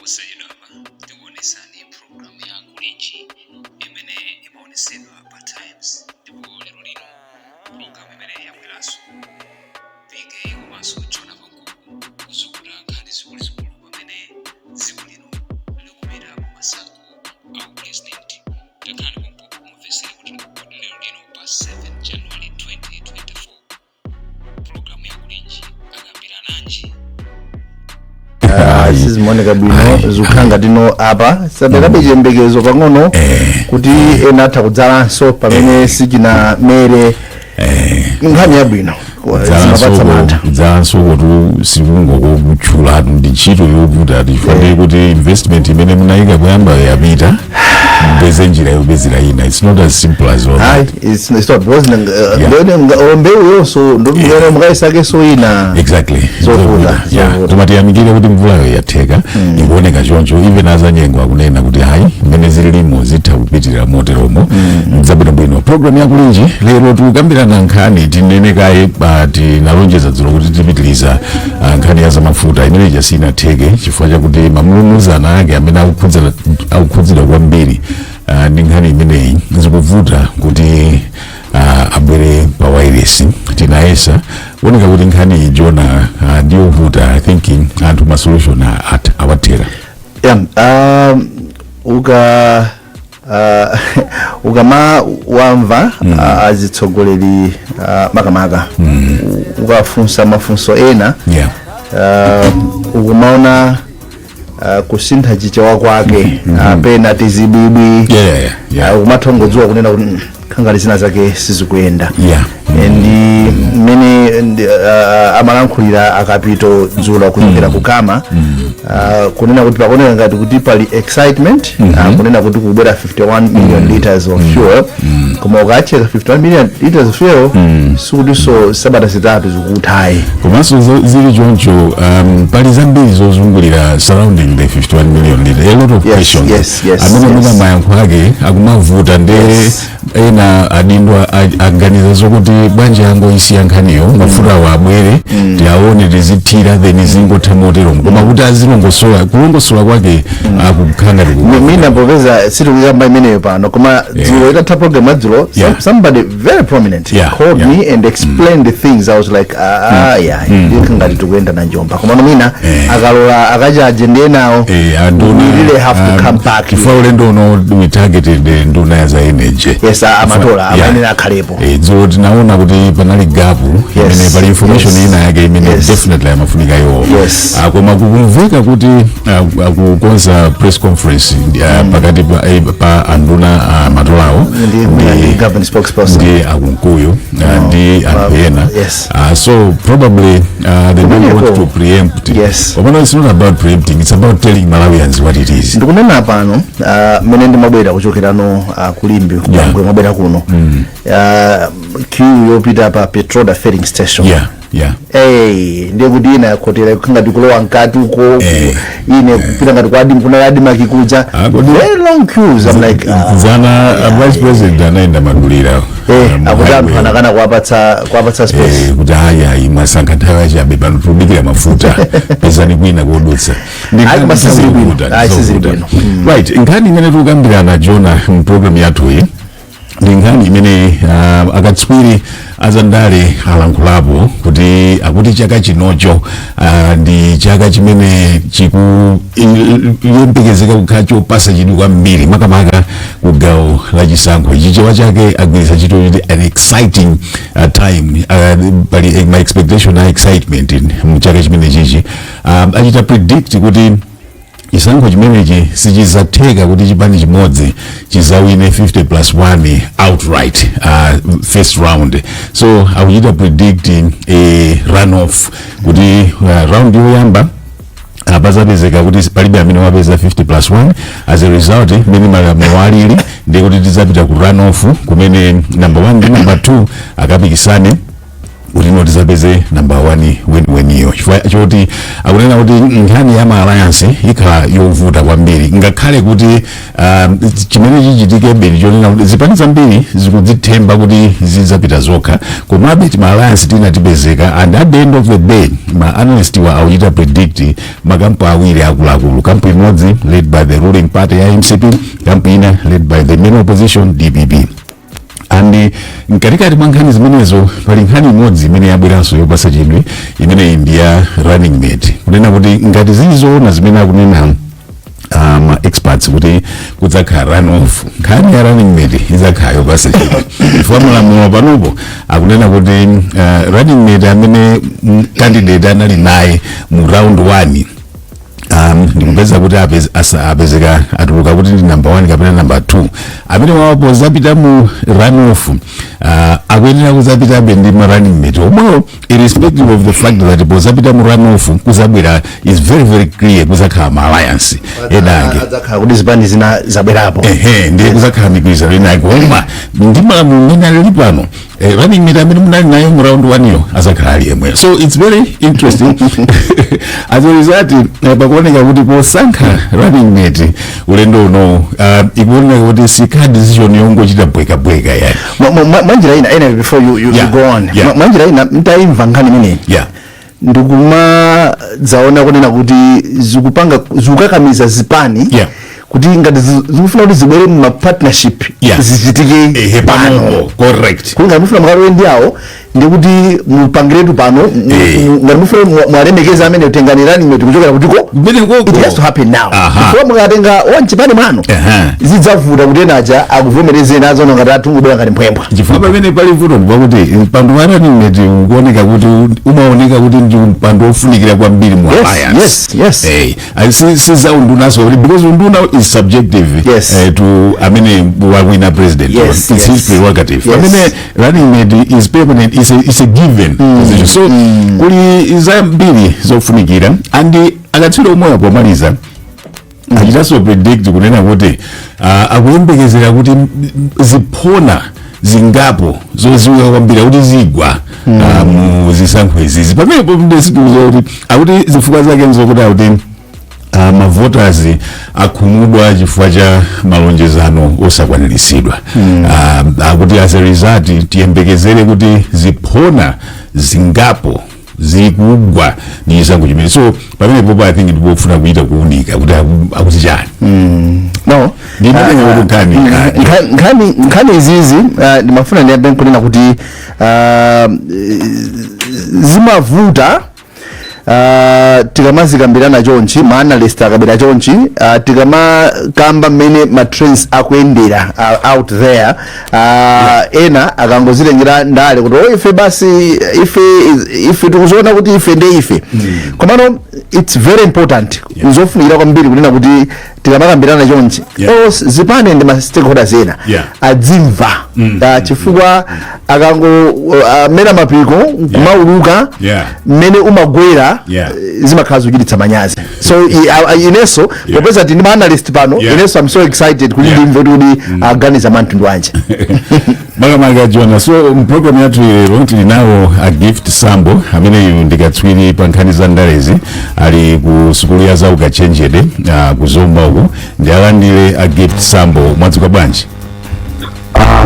Posachedwapa tikuonesani programu ya Kulinji imene imaonesedwa pa Times, ndipo lero lino programu imene yabweranso, PK komanso Jona Pankuku kuzukuta nkhani zikuluzikulu pamene dziko lino likupita ku masankho a president. Takhalani pompo mumvesere kuti lero lino pa 7 January 2024 programu ya Kulinji akambirananji. Sizimaoneka bwino, zikukhala ngati no apa sadakabe chiyembekezo pang'ono kuti ena atha kudzalanso pamene sichinamere. Nkhani yabwino zimapatsa mantha. Kudzalanso kuti sikungokutchulatu, ndi ntchito yovuta, tifanire kuti investment imene munayika kuyamba yapita, mupeze njira yopezera ina. It's not as simple as all Hayi, that. It's not because mbewu yonso ndoti mukayisakenso ina. Exactly. Zovuta, zovuta. Koma tiyamikire kuti mvulayo yatheka, ikuoneka choncho. Even azanyengo akunena kuti hayi, mmene zililimo zitha kupitirira moteromo, zabwinobwino. Program yakulinji lero tikukambirana nkhani, tinene kaye, tinalonjeza dzulo kuti tipitiliza nkhani ya zamafuta imene ija sinatheke chifukwa chakuti mamulumuzana ake amene akukhudzidwa kwambiri ndi nkhani imeneyi zikuvuta kuti abwere pa wireless. Tinayesa, kuoneka kuti nkhani iyi, Jona, ndiyovuta. I think anthu ma solution awathera. Yeah, ukama wamva azitsogoleri, makamaka ukafunsa mafunso ena, ukumaona kusintha Chichewa kwake, pena tizibwibwi, ukumatha kungodziwa kunena kuti khangati zina zake sizikuyenda. Ndi mmene amalankhulira akapito dzulo kuchokera kukama, kunena kuti pakuoneka ngati kuti pali excitement, kunena kuti kubwera 51 million liters of fuel, koma ukacheka 51 million liters of fuel, sikutinso sabata 3 zikuthayi. Komanso zili choncho, pali zambiri zozungulira surrounding the 51 million liter, a lot of questions amene mwina mayankho ake akumavuta. Nde ena adindo aganiza zokuti bwanji angoisiya nkhaniyo, mafutawo abwere, tiaone, tizithira, then zingotha moteromo. Koma kuti azilongosola, kulongosola kwake akukhala ngati Mina popeza sitikuyamba imeneyo pano, koma dzulo itatha program ya dzulo, somebody very prominent called me and explained the things. I was like, "Ah, yeah, ndikha ngati tikuyenda na njomba." Koma mwina akalola akachaje ndiye nawo anduna, we really have to come back. Chifukwa ulendo uno we targeted nduna ya za energy. Yes, amatola amayenera akhalepo. Dzulo tinaona kuti panali gap imene pali information ina yake imene definitely amafunika iwo. Koma kukumveka kuti akukonza press conference pakati pa anduna matolawo ndi government spokesperson. Ndi akunkuyu ndi anthu ena. So probably they don't want to preempt. Komano it's not about preempting, it's about telling Malawians what it is. Ndikunena pano, mmene ndimabwera kuchokerano kulimbi mabwera kuno, queue yopita pa Petroda filling station. Hey, ndiye kuti ina yakhotera ngati kulowa mkati uko, ine kupita ngati kwa kuna ADMARC kuja. Ah, kodi- Very long queues. I'm like, ah, Zana vice president anaenda madulira mu akuti anthu highway. anakana kuwapatsa space. Kuti hayi, mwasankha nthawi yachabe, pano tikudikira mafuta, pezani kwina kodutsa. Ndi Ayi, nkhani koma sizili bwino. zovuta, Ayi, sizili zovuta. bwino. Right, nkhani imene tikukambirana, Jona, mpulogalamu yathuyi ndi nkhani imene akatswiri azandale alankhulapo kuti akuti chaka chinocho ndi chaka chimene chikuyembekezeka kukhala chopasa chidwi kwambiri, makamaka ku gawo la chisankho. Chichewa chake agwiritsa ntchito kuti an exciting time. Pali my expectation a excitement mchaka chimene chichi. Achita predict kuti chisankho chimenechi sichizatheka kuti chipani chimodzi chizawine 50 plus 1 outright first round. So akuchita predict a runoff, kuti round yoyamba pazapezeka kuti palibe amene wapeza 50 plus 1. As a result, mmene malamulo alili ndi kuti tizapita ku runoff, kumene number 1 ndi number 2 akapikisane Kuti no tizapeze number one weniweniyo, chifukwa choti akunena kuti nkhani ya ma alliance ikhala yovuta kwambiri, ngakhale kuti chimene chichitike beli chonena kuti zipani zambiri zikudzithemba kuti zidzapita zokha, komabe tima alliance tina tipezeka. And at the end of the day, ma analyst wa akuchita predict makampu awiri akuluakulu: kampu imodzi led by the ruling party ya MCP, kampu ina led by the main opposition, DPP. And mkatikati mwa nkhani zimenezo pali nkhani imodzi imene yabweranso yopasa chidwi, imeneyi ndi ya running mate, kunena kuti ngati zilizoona zimene akunena experts kuti kudzakhala runoff, nkhani ya running mate idzakhala yopasa chidwi, chifukwa malamulo panopo akunena kuti running mate amene candidate anali naye mu round 1, ndikupeza kuti apezeka atuluka kuti ndi number 1 kapena number 2, amene wawapo zapita mu runoff, akuyenera kuzapitabe ndi ma running mate omwewo, irrespective of the fact that pozapita mu runoff kuzabwera, is very very clear, kuzakhala ma alliance enange. Adzakhala kuti zipani zina zabwerapo. Ehe, ndiye kuzakhala migwirizano inake, koma ndi malamulo mmene alili pano, running mate amene munali nayo mu round 1 yo azakhala ali yemweyo. So it's very interesting. As a result, pakuoneka kuti posankha running mate ulendo uno, ikuoneka kuti sikhala decision yongochita bwekabweka yani. Mwanjira ina, anyway, before you go on, mwanjira ina mtayimva nkhani imeneyi, ndikuma dzaona kunena kuti zikupanga, zikukakamiza zipani kuti ngati zikufuna kuti zibwere mu partnership, zichitike pano. Panopo, correct. Kuti ngati mufuna mukalowe ndi awo, ndikuti mupangiretu pano. Ngati mufuna mwalemekeza amene, tengani running mate kuchokera kutiko. Kumene koko. It has to happen now. Chifukwa mukatenga wanchipani mwano, zidzavuta kuti enaja akuvomerezeni, azaona ngati atungubwera ngati mphwembwa. Chifukwa pamene pali vuto ndikwakuti mpando wa running mate ukuoneka kuti, umaoneka kuti ndi mpando wofunikira kwambiri mu alliance. Eh, si za undunaso kuti, because unduna is subjective to amene wawina president. It's his prerogative. Pamene running mate is permanent, is a given position. So kuli zambiri zofunikira. And akatswiri omwewa pomaliza achitanso predict kunena kuti akuyembekezera kuti ziphona zingapo zoziwika kwambiri kuti zigwa mu zisankho izizi. Pamenepo ndesituza kuti akuti zifukwa zake nzokuti akuti ma voters akhumudwa chifukwa cha malonjezano osakwaniritsidwa. Akuti as a result tiyembekezere kuti ziphona zingapo zikugwa ndi chisankho chimene. So pamenepopo I think ndipofuna kuita kuunika kuti akuti chani. No. Ndimene kuti nkhani Nkhani izizi, ndimafuna ndiyambe nkunena kuti zimavuta tikamazikambirana chonchi, ma analyst akabera chonchi, tikamakamba mmene ma trends akuyendera out there, ena akangozitengera ndale kuti, "Oh, ife basi, ife tikuziona kuti ife ndi ife." Komano it's very important, nzofunikira kwambiri kunena kuti tikamakambirana chonchi, zipani ndi ma stakeholders ena adzimva, chifukwa akango mera mapiko kumauluka, mmene umagwera, zimakhala zochititsa manyazi. So inenso, popeza tili ndi ma analyst pano, inenso I'm so excited kuti ndimve kuti aganiza mwa mtundu wanji. Makamaka Jona, so mpulogalamu yathu lero tili nawo a Gift Sambo, ameneyu ndi katswiri pa nkhani za ndalezi, ali ku sukulu ya za ukachenjede ku Zomba uku. Ndi alandire a Gift Sambo. Mwadzuka bwanji?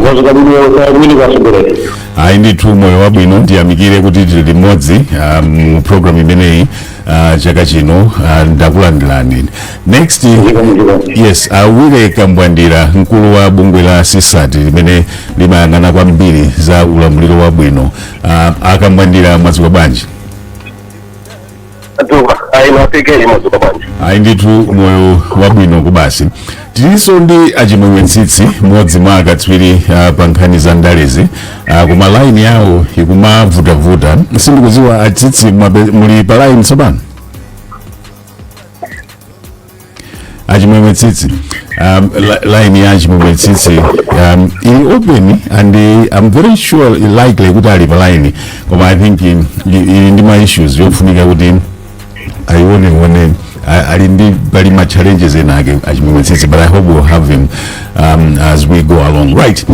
Mwadzuka bwino, kumene kwasogolera? Ayi ndithu, moyo wabwino. Ndiyamikire kuti tili limodzi mu program imeneyi chaka chino. Ndakulandirani. Next, yes, Awile Kambwandira, mkulu wa bungwe la CSAT limene limayang'ana kwambiri za ulamuliro wabwino. Akambwandira, mwadzuka bwanji? Adzuka, ayi mapike, mwadzuka bwanji? Ayi ndithu, moyo wabwino kubasi. Tilinso ndi Achimwemwe Tsitsi, mmodzi mwa akatswiri pa nkhani za ndalezi, koma line yawo ikumavutavuta. Sindikudziwa, Atsitsi, muli pa line tsopano? Achimwemwe Tsitsi, line ya Achimwemwe Tsitsi ili open and I'm very sure likely kuti ali pa line, koma I think ili ndi ma issues yofunika kuti aione one ali ndi, pali ma challenges ena ake Achimwemwe Tsitsi, but I hope we'll have him as we go along. Right,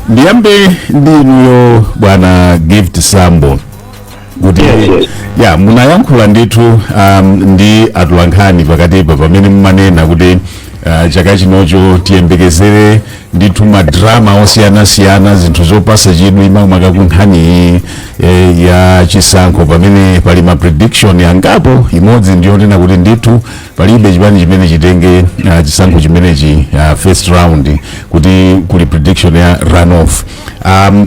ndiyambe ndi inuyo, bwana Gift Sambo. Kuti Yes. ya munayankhula ndithu ndi atolankhani pakatipa pamene mumanena kuti chaka chinocho tiyembekezere ndithu madrama osiyanasiyana, zinthu zopasa chidwi, makamaka ku nkhani ya chisankho, pamene pali ma prediction angapo. Imodzi ndiyonena kuti ndithu palibe chipani chimene chitenge chisankho chimenechi first round, kuti kuli prediction ya runoff.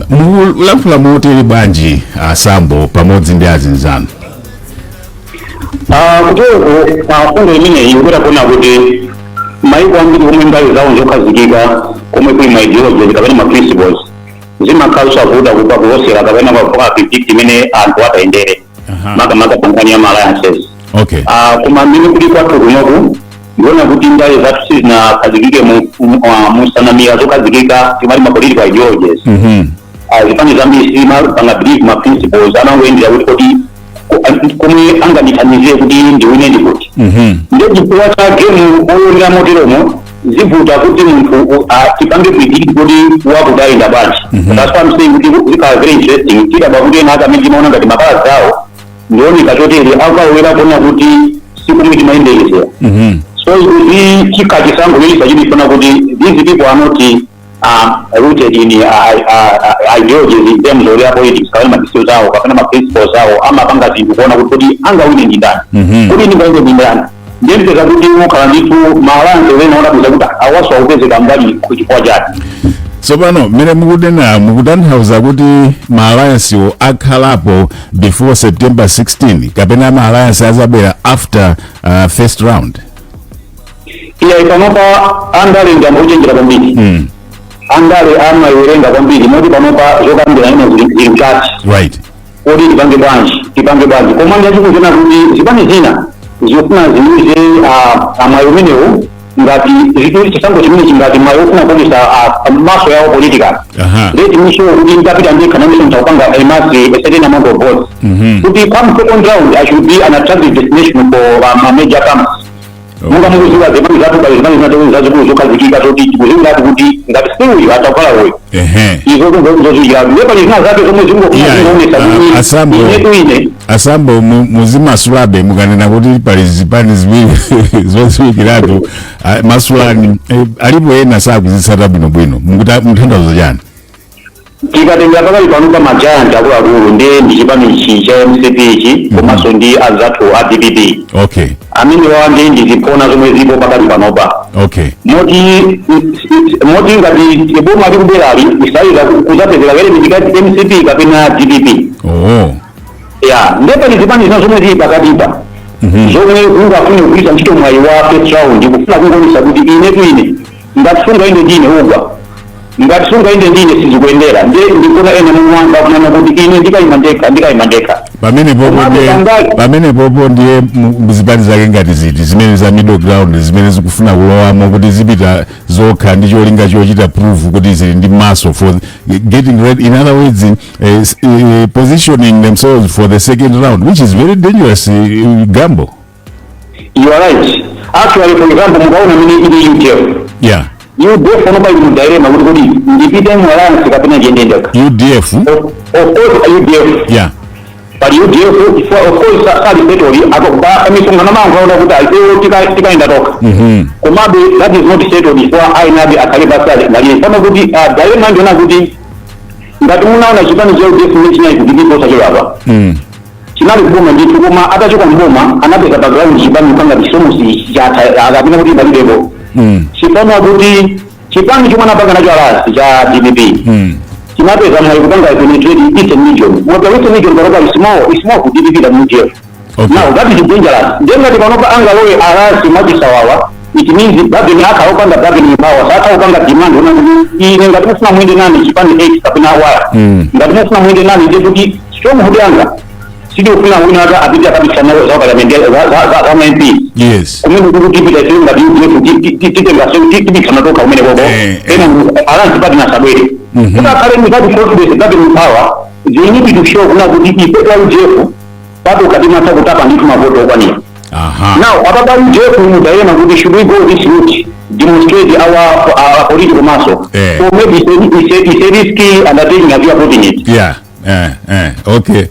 Mukulankhula motere bwanji, Sambo pamodzi ndi azinzanu? Kuteko fundo imeneyi ikupita kuona kuti maiko ambiri komwe mbali zawo zokhazikika, komwe kuli ma ideologies kapena ma principles, zimakhala zosavuta kupa kulosera kapena kupa predict imene anthu atayendere, makamaka pa nkhani ya ma alliances. Koma mmene kuli kwathu kunoku, ndiona kuti ndale zathu sizinakhazikike musanamira zokhazikika, timati ma political ideologies. Zipani zambiri sizimapanga believe ma principles, amangoyendera kuti kodi komwe angandithandize kuti ndiwine ndikuti. Ndiye chifukwa cha game oyonera moteromo, zivuta kuti munthu tipange predict kuti wakuti ayenda bwanji. That's why I'm saying kuti zikhala very interesting tidaba kuti ena ake amene timaona ngati makala zawo ndioneka chotere akawera kuona kuti sikumwe timayembekezera. So kuti chikha chisankho chochita chidifuna kuti these people are not rooted in ideologies in terms of their politics kapena ma decisions awo kapena ma principles awo. Amapanga zinthu kuona kuti kodi angawine ndi ndani, kodi ndingawine ndi ndani. Ndiyempeza kuti mukhala ndithu ma alliance ena onakuza kuti awaso akupezeka mbali kuchifukwa chake. Tsopano mmene mukunena, mukutanthauza kuti ma alliance wo akhalapo before September 16, kapena ma alliance azabwera after first round? Iya, panopa andale ndi anthu ochenjera kwambiri. Andale amawerenga kwambiri, moti panopa zokambira ino zili mkati kodi tipange bwanji, tipange bwanji. Koma ndachikuzena kuti zipani zina zikufuna ziyuze amayi umenewu ngati zikuti chisankho chimenechi ngati mayi ofuna kuonesa maso yawo political. Let me show kuti ndapita ndekha namiso ndakupanga amass a certain amount of votes, kuti come second round I should be an attractive destination for major camps. Monga mukuziwa, zipani zathu pali zipani zinatero zazikulu zokhazikika zoti tikuziwiratu kuti ngati si uyu atakhala uyu. Izo zoziwiratu. Ndiye pali zina zake zomwe zingofuna zingoonesa kuti Asambo. inetu ine. Asambo, muzimasulabe mukanena kuti pali zipani ziwiri zoziwikiratu. Masulani, alipo ena sakuzitsata bwinobwino. Mukutanthauza chani? Tikatengera pakali pano pa ma giant akuluakulu, ndiye ndi chipani ichi cha MCP ichi komanso ndi anzathu a DPP. Amene wawa ndiye ndi ziphona zomwe zilipo pakali panopa. Moti ngati boma likubwerali isaiza kuzapezeka kale ndikati MCP kapena DPP. Ya, ndiye pali zipani zina zomwe zili pakatipa, zomwe ungafune kugwiritsa ntchito mwayi wa first round kufuna kungonesa kuti inetu ine, ngati sungaende ndine ugwa, ngati sungaende ndine sizikuyendera. Ndiye ndikuona ene mumwamba kunena kuti ine ndikayima ndekha, ndikayima ndekha. Pamene popo Komabe ndiye pamene popo ndiye zipani zake ngati ziti zimene za middle ground, zimene zikufuna kulowamo kuti zipita zokha ndi cholinga chochita prove kuti zili ndi maso for getting ready, in other words, positioning themselves for the second round, which is very dangerous gamble. You are right. Actually, for example, mukaona mene ili UDF, UDF panopa ili mu dilemma kuti kodi ndipite mu alliance kapena ndiyende ndekha. UDF? Of course, UDF. Pali UDF, of course sali settled pamisonkhano mangu aona kuti aiwo tikaenda toka. Komabe that is not settled chifukwa ainabe akhale pasali ngaliye pano kuti dilemma ndiona kuti ngati munaona chipani cha UDF chimene chinali ku DPP osachedwapa, chinali kuboma ndithu, koma atachoka mboma anapeza background chipani kupanga chisomosi chatha akapena kuti palibepo. Chifano kuti chipani chomwe anapanga nacho alliance cha DPP chinapeza mwayi kupanga penetrate Eastern Region. Mota Eastern Region panopa is more ku DPP than UDF. Now that is dangerous. Ndiye ngati panopa angalowe alliance mwachisawawa, it means bargaining, akhala opanda bargaining power, sakhala opanga demand una kuti ine ngati mufuna muyende nane chipani X kapena Y, ngati mufuna muyende nane, ndiye kuti stronghold yanga sindikufuna wina aka apite akapikisana za parliament, za ma MP kumene kuti tipita ife ngati UDF titenga tipikisana toka kumene koko. Ena alliance partners abwere kuti akhale ndi that confidence, bargaining power. They need to show kuna kuti ife kwa UDF patoka timatha kutapa ndithu mavoto okwanira. Now apapa UDF mu dilemma kuti should we go this route, demonstrate our political muscle, or maybe it's a risky undertaking as you are putting it. Okay,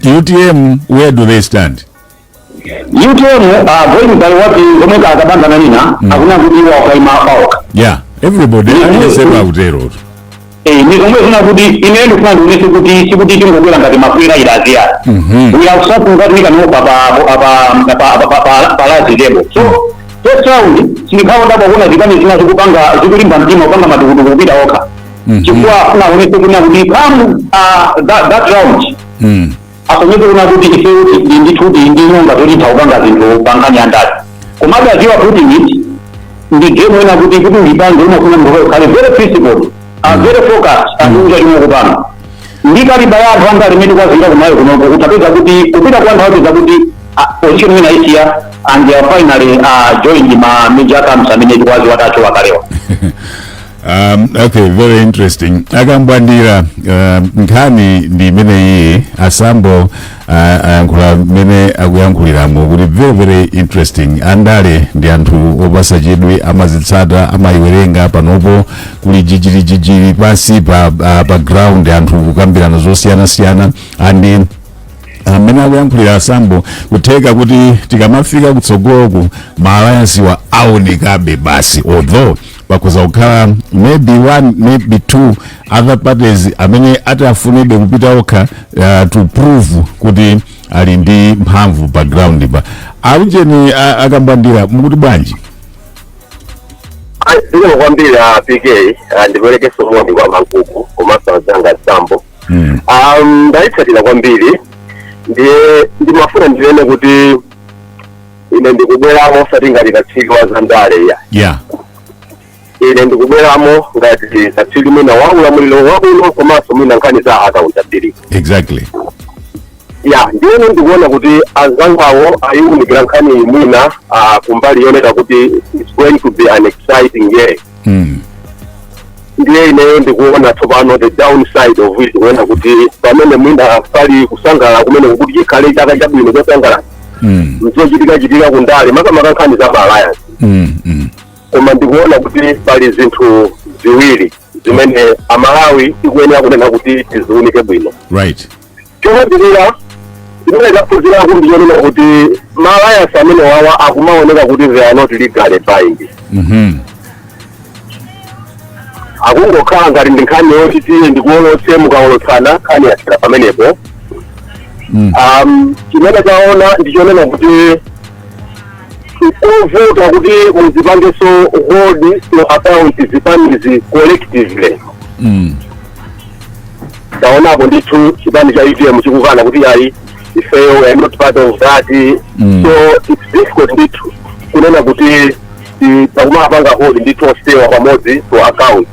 UTM, where do they stand? UTM, going by what zomwe akabanda nanena, akuna kuti iwo akaima paokha. Yeah, everybody, aliyense akutero. Ni zomwe zina kuti ine ndikufuna ndionese kuti sikuti tingobwera ngati makwera ilaziya. We have something that we can offer pa large table. So first round sindikhaona kuona zipani zina zikupanga, zikulimba mtima kupanga matukutuku kupita okha, chifukwa afuna aonese kuna kuti come that round asonyeze kuna kuti ife ndithu ndi nyonga zotitha kupanga zinthu pa nkhani ya ndale. Komabe aziwa kuti it ndi game ina kuti ulipange umafuna munthu ukhale very principled, very focused and uja chimwe kupanga ndi caliber ya anthu anga limene kwazira kumayo kunoko. Utapeza kuti kupita kwa anthu apeza kuti position ina isiya and they are finally joined ma major camps amene tikwazi watacho wakalewa. Okay, very interesting. Akambwandira, nkhani ndi imeneyi. Asambo ayankhula mmene akuyankhuliramo kuti very very interesting. Andale ndi anthu opasa chidwi, amazitsata, amayiwerenga. Panopo kuli jijiri jijiri pansi pa ground, anthu kukambirana zosiyanasiyana, and amene akuyankhulira Asambo, kutheka kuti tikamafika kutsogoloku ma alliance wa aonekabe basi, although pakhoza kukhala maybe one, maybe two other parties amene atafunebe kupita okha to prove kuti ali ndi mphamvu pa ground pa aujeni. Akambwandira, mukuti bwanji? Zikomo kwambiri a PK. Ndiperekenso moni kwa Mankuku komanso anzanga Sambo. Ndayitsatira kwambiri, ndiye ndimafuna ndinene kuti ine ndikubweramo osati ngati katswiri wa zandale ya. Ine ndikubweramo ngati katswiri mwina wa ulamuliro wabwino komanso mwina nkhani za accountability. Ya, ndiyeno ndikuona kuti anzangawo ayiwunikira nkhani mwina kumbali yoneka kuti it's going to be an exciting year. Ndiye ineyo ndikuona tsopano the downside of it, kuona kuti pamene mwina pali kusangalala kumene kuti chikhale chaka chabwino chosangalala, mzochitika chitika kundale, makamaka nkhani za ma alliance. Koma ndikuona kuti pali zinthu ziwiri zimene Amalawi tikuyenera kunena kuti tiziunike bwino. Choyambirira zimene taphunzirako ndiyonena kuti ma alliance amene wawa akumaoneka kuti they are not legally binding. Akungokhala ngati ndi nkhani yoti tiye ndikuolotse, mukaolotsana nkhani yathera pamenepo. Chimene taona ndichonena kuti nkovuta kuti muzipangenso hold to account zipanizi collectively. Taonapo ndithu chipani cha UTM chikukana kuti ayi, ifeyo we are not part of that. So it's difficult ndithu kunena kuti takumapanga hold ndithu onsewa pamodzi to account.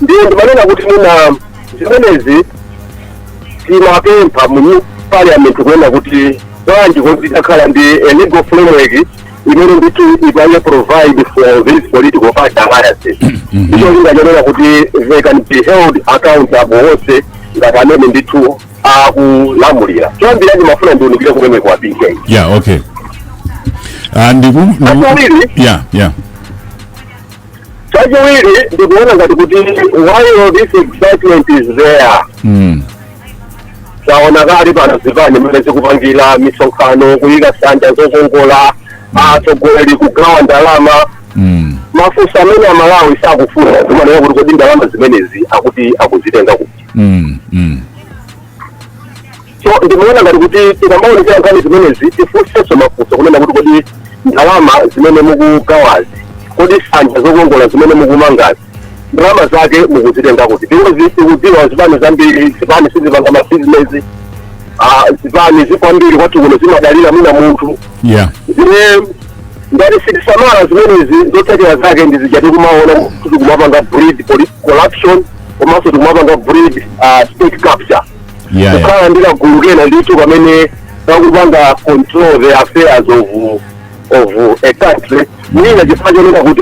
Ndiye ndimanena kuti mwina zimenezi timapempha mu parliament kunena kuti bwanji kuti takhala ndi a legal framework imene ndithu ipange provide for these political party alliances, icho chingachonena kuti they can be held accountable onse ngati amene ndithu akulamulira. Choyambira ndimafuna ndiunikire kumene kwa PK. Yeah, okay. Ndiku Chachiwiri. Chachiwiri, ndikuona ngati kuti while this excitement is there, taona kale pano zipani mmene zikupangira misonkhano, kuyika nsanja zokongola, atsogoleri kugawa ndalama. Mafunso amene Amalawi sakufuna zimanena kuti kodi ndalama zimenezi akuti akuzitenga kuti? So ndimaona ngati kuti tikamaonekera nkhani zimenezi tifunsenso mafunso kunena kuti kodi ndalama zimene mukugawazi, kodi nsanja zokongola zimene mukumangazi, ndalama zake mukuzitenga kuti? Because tikudziwa zipani zambiri, zipani sizipanga mabizinesi, zipani zikwambiri kwathu kuno zimadalira mwina munthu. Zine ngati sitisamala zimenezi, zotsatira zake ndizija tikumaona kuti tikumapanga breed corruption komanso tikumapanga breed state capture, kukhala ndi kagulu kena ndithu kamene kakupanga control the affairs of a country, mwina chifukwa chonena kuti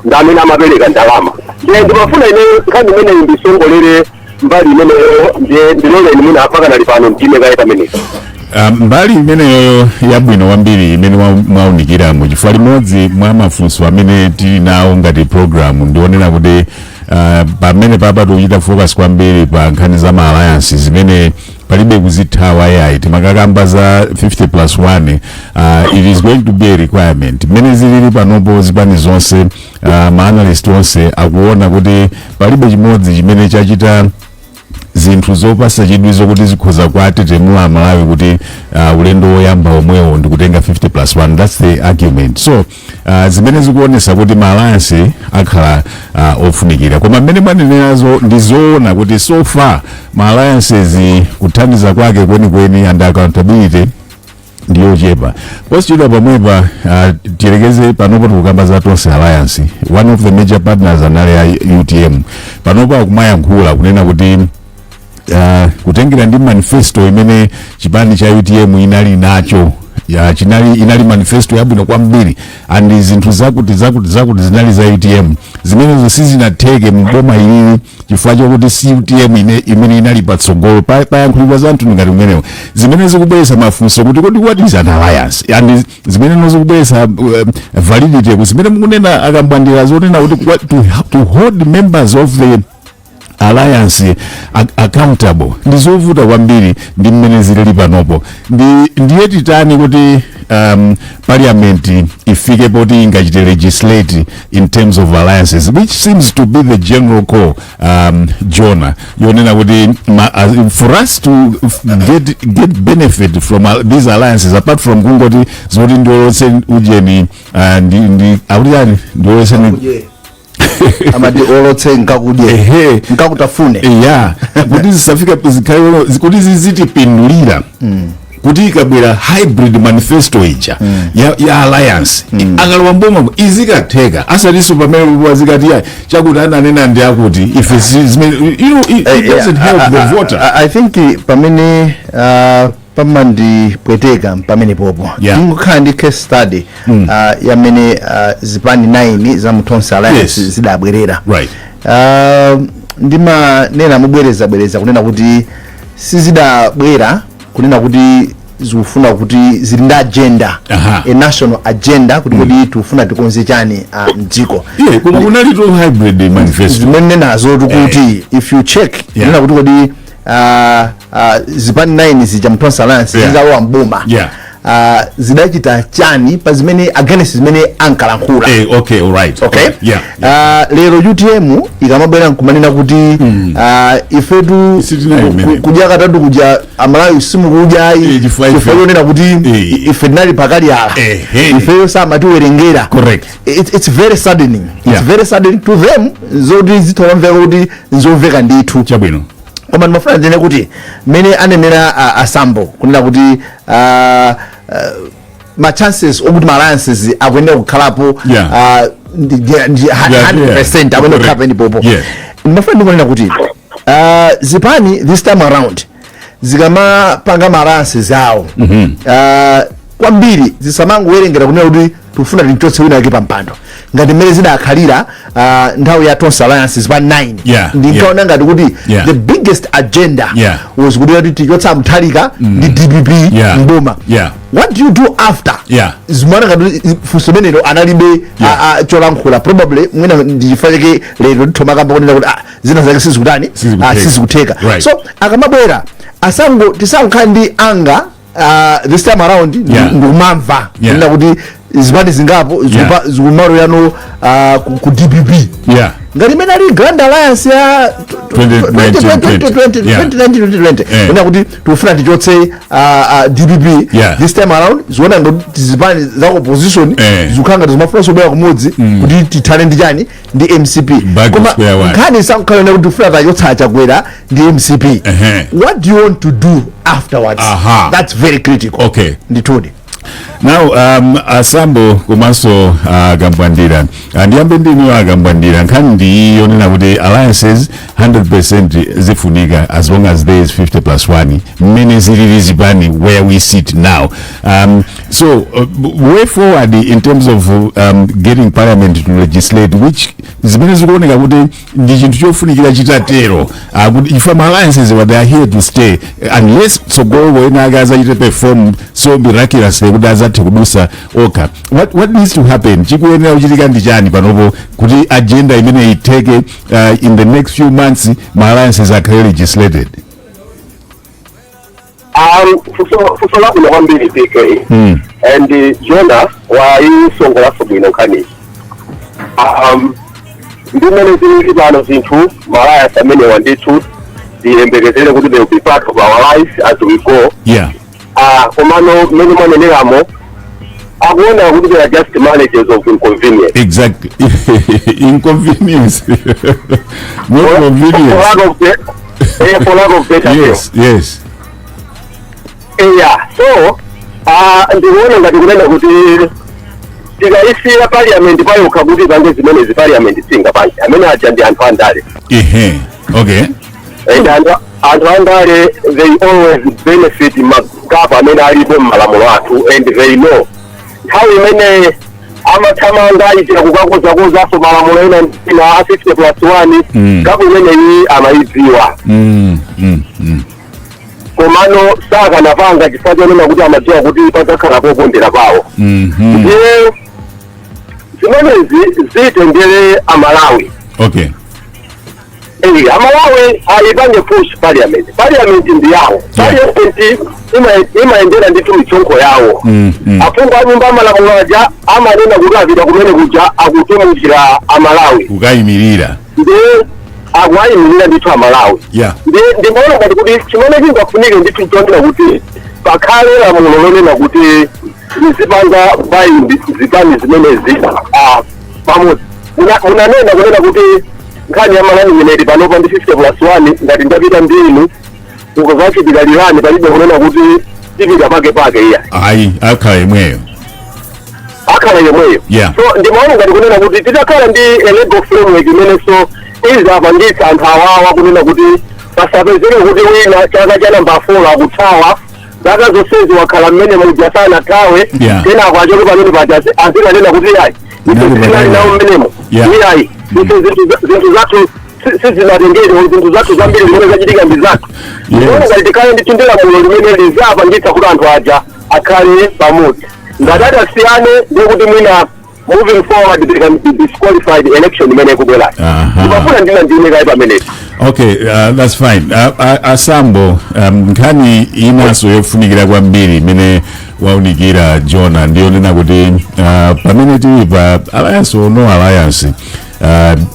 ndi amene amapereka ndalama. Ndiye ndimafuna ine nkhani imeneyi ndisongolere mbali imeneyo, ndiye ndiloleni mwina apakanali pano ndime kaye pamenepo. Mbali imeneyoyo yabwino kwambiri imene mwaunikiramo, chifukwa limodzi mwa mafunso amene tili nawo ngati program ndionera kuti Pamene papa tikuchita focus kwambiri pa nkhani za ma alliance zimene palibe kuzithawa yayi. Timakakamba za 50 plus 1. It is going to be a requirement. Mmene zilili panopo, zipani zonse, ma analyst onse akuona kuti palibe chimodzi chimene chachita zinthu zopasa chidwi zokuti zikhoza kuatetemula Amalawi kuti ulendo woyamba omwewo ndikutenga 50 plus 1. That's the argument. So zimene zikuonesa kuti ma alliance akhala ofunikira, koma mmene mwanenerazo ndi zoona kuti so far ma alliances kuthandiza kwake kwenikweni and accountability ndiyochepa. Posachedwa pamwepa, tiyerekeze panopo tikukamba za Tonse Alliance, one of the major partners anali a UTM. Panopo akumayankhula kunena kuti kutengera ndi manifesto imene chipani cha UTM inali nacho ya chinali inali manifesto yabwino kwambiri and zinthu zakuti zakuti zakuti zinali za UTM, zimenezo sizinatheke mboma ilili chifukwa chokuti si UTM imene inali patsogolo. Payankhulidwa za mtundu ngati umenewo zimene zikubweretsa mafunso kuti kodi what is an alliance, and zimene zikubweretsa validity ku zimene mukunena akambwandira zonena kuti to hold members of the alliance accountable ndi zovuta kwambiri ndi mmene zilili panopo. Ndiye titani kuti parliament ifike poti ingachite legislate in terms of alliances, which seems to be the general call, Jonah, yonena kuti for us to get benefit from these alliances, apart from kungoti zoti ndiolotse ujeni, ndi akuti yani ndiolotse? Amati olotse nkakudye. Ehe. Nkakutafune. Ya, kuti zisafika zikhale kuti zizitipindulira, kuti ikabwera hybrid manifesto ija ya alliance, akalowa mboma izikatheka, asatinso pamene wazikati ya chakuti ananena ndi akuti ife zimene it doesn't help the voter. I think pamene pamandipweteka pamene popo tingokhala ndi case study yamene zipani 9 za mu Tonse Alliance zidabwerera. Ndimanena mobwerezabwereza kunena kuti sizidabwera kunena kuti zikufuna kuti zili ndi agenda, a national agenda, kuti kodi tikufuna tikonze chani mdziko. Yeah, koma kunali to hybrid manifesto. Zimene nazo tikuti if you check kunena kuti kodi zipani 9 zija mu Tonse Alliance zizalowa mboma, zidachita chani pa zimene against zimene ankalankhula? Okay, all right. Okay. Lero UTM ikamabwera nkumanena kuti ifetu Sitinali mmene. Kudya katatu kuja Amalawi simukudya Eh, chifukwa chifukwa chonena kuti ife tinali pakali ala, ifeyo samatiwerengera. It's very saddening. It's very saddening to them zoti zitholomveka kuti nzomveka ndithu. Chabwino. Koma ndimafuna ndinene kuti mmene anenera asambo kunena kuti ma chances okuti ma alliances akuyenera kukhalapo ndi 100% akuyenera kukhala penipopo. Ndimafuna ndikunena kuti zipani this time around zikamapanga ma alliances awo, kwambiri zisamangowerengera kunena kuti tikufuna tichotse wina wake pampando ngati mmene zidakhalira nthawi ya Tonse Alliance pa 9. Ndinkaona ngati kuti the biggest agenda was kuti tichotsa Mutharika ndi DPP mboma. What do you do after? Zimaona ngati funso limenelo analibe cholankhula. Probably mwina ndichifukwa chake lero tithomakamba kunena kuti zina zake sizikutani. Sizikutheka. Sizikutheka. So akamabwera asango tisangokhala ndi anga this time around ndikumamva kunena kuti zipani zingapo zikumalo yano ku DPP ngati imene ali Grand Alliance ya 2019, yeah. 2019, kunena kuti tikufuna tichotse DPP. This time around ziona ngati zipani za opposition zikukhala ngati zimafuna sobwera kumodzi kuti tithane ndi chani, ndi MCP. Back to Koma square one. nkhani isakukhala kuti tifuna tachotsa Chakwera ndi MCP. What do you want to do afterwards? That's very critical. Ndithudi. Now, asambo komanso Kambwandira, ndiyambe ndinu Akambwandira. Nkhani ndi yonena kuti alliances 100% zifunika as long as there is 50 plus 1, mmene zilili zipani where we sit now. So way forward in terms of getting parliament to legislate, which zimene zikuoneka kuti ndi chinthu chofunikira chitatero, kuti ife ma alliances, they are here to stay unless tsogolo ena ake azachite perform so miraculously. kuti azathe kudusa okha. What needs to happen? Chikuyenera kuchitika ndi chani panopo kuti agenda imene iteke in the next few months, ma alliances akhale legislated? Funso labwino kwambiri, PK. And Jona wayisongolaso bwino nkhaniyi. Ndimene zilili pano zinthu, ma alliance amenewa ndithu tiyembekezere kuti they will be part of our life as we go. Komano mmene mwaneneramo, akuona kuti they are just managers of inconvenience. Exactly, inconvenience, not For convenience. lack of for lack of better. Yes. Yeah, so ndikuona ngati kunena kuti tikayisiya parliament payokha kuti ipange zimenezi, parliament singapange. Amene aja ndi anthu andale. Ehe, okay. And anthu andale, they always benefit ma gap amene alipo mmalamulo athu, and they know nthawi imene amathamanga ayitira kukakozakozaso malamulo ena ina a 50 plus 1, gap imeneyi amayidziwa. Komano sakanapanga chifukwa chonena kuti amadziwa kuti padzakhala popondera pawo. Ndiye zimenezi zitengere Amalawi. Amalawi ayipange push parliament. Parliament ndi yawo. Parliament imayendera ndithu misonkho yawo. Aphungu a nyumba amalamulo aja amanena kuti apita kumene kuja akutumikira Amalawi. Kukayimirira. Ndi akuwayimirira ndithu Amalawi. Ndi ndimaona ngati kuti chimene chingafunike ndithu chonena kuti pakhale lamulo lonena kuti lizipanga bind zipani zimenezi pamodzi. Munanena kunena kuti nkhani ya ma running mate panopa ndi 50 plus 1. Ngati ndapita ndinu mukazachitika lirani, palibe kunena kuti tipita pake pake, iya. Ayi, akhala imweyo. Akhala yomweyo. So ndimaona ngati kunena kuti titakhala ndi a legal framework imene so izapangitsa anthu awawa kunena kuti pasapezeke kuti wina chaka cha namba 4 akuthawa, zaka zonsezi wakhala mmene muja sanathawe, kenako achoke pamene paja azikanena kuti ayi, ife Nali tinali nawo mmenemo. Iyayi, ife zinthu zathu sizinatengedwe, zinthu zathu zambiri zimene zachitika ndi zathu. Ndimaona ngati tikhale ndithu ndi lamulo limene lizapangitsa kuti anthu aja akhale pamodzi. Ngati atasiyane, ndikuti mwina moving forward they can be disqualified election imene ikubwerayo. Ndimafuna ndina ndime kayi pamenepo. Okay, that's fine. Asambo, nkhani inanso yofunikira kwambiri imene waunikira Jona ndiyonena kuti pamene tili pa alliance or no alliance,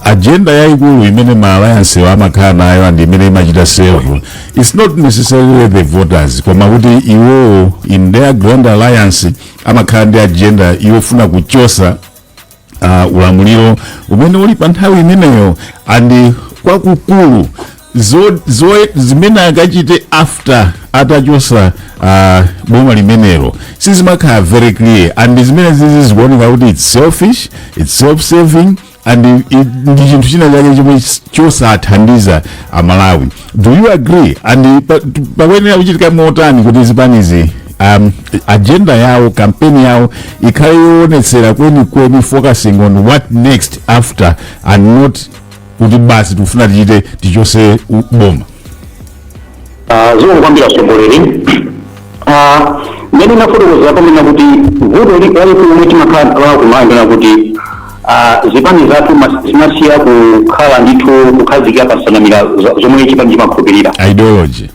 agenda yayikulu imene ma alliance amakhala nayo and imene imachita serve, it's not necessarily the voters, koma kuti iwowo in their grand alliance amakhala ndi agenda yofuna kuchosa ulamuliro umene uli pa nthawi imeneyo, and kwakukulu zimene akachite after atachosa boma limenelo sizimakhala very clear, and zimene zizi zikuoneka kuti it's selfish, it's self-serving, and ndi chinthu china chake chomwe chosathandiza Amalawi. Do you agree? And pakuyenera kuchitika motani kuti zipanizi agenda yawo, campaign yawo ikhale yoonetsera kwenikweni, focusing on what next after and not kuti basi tikufuna tichite tichose boma? Zikomo kwambiri, atsogoleri. Mmene nafotokozera pamene kuti vuto lalikulu lomwe timakhala kumayendera kuti zipani zathu zimasiya kukhala ndithu kukhazikika pa nsanamira zomwe chipani chimakhulupirira. Ideology.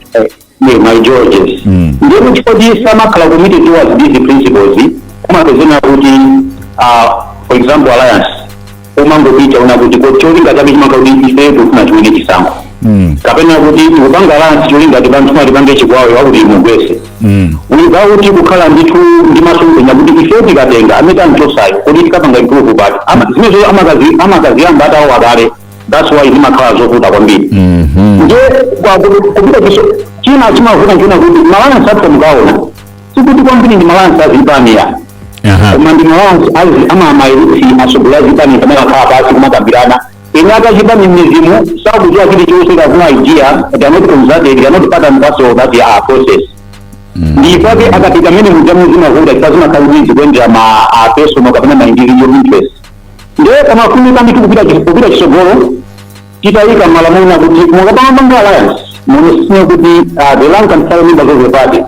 Yeah, ma ideologies. Ndiye kuti kodi samakhala committed towards these principles, kumapezeka kuti for example, alliance umangopita una kuti cholinga chake chimakhala kuti ife tikufuna tiwine chisankho, kapena kuti tikupanga alliance cholinga tifuna tipange chikwawo wakuti imugwese, without kukhala ndithu ndi masomphenya kuti ife tikatenga amene anchosayo kuti tikapanga improve pati. Zimenezo amakaziyamba atawo akale. That's why zimakhala zovuta kwambiri. Ndiye kupita chiso china chimavuta nchiona kuti ma alliance athu mukaona sikuti kwambiri ndi ma alliance azipani ya, koma ndi ma alliance azi ama elites, asogolera azipani pamene akhala pasi kumakambirana. Ine akachipani mmizimu sakudziwa chilichonse, kapena idea. They are not consulted, they are not part and parcel of that process. Ndipake akapita mene mujamu zimavuta chifukwa zimakhala kuti zikuyendera ma personal kapena ma individual interest. Ndiye pamafunika ndithu kupita chisogolo titayika malamulo kuti mukapanga alliance muonesesene kuti the rank and file members of the party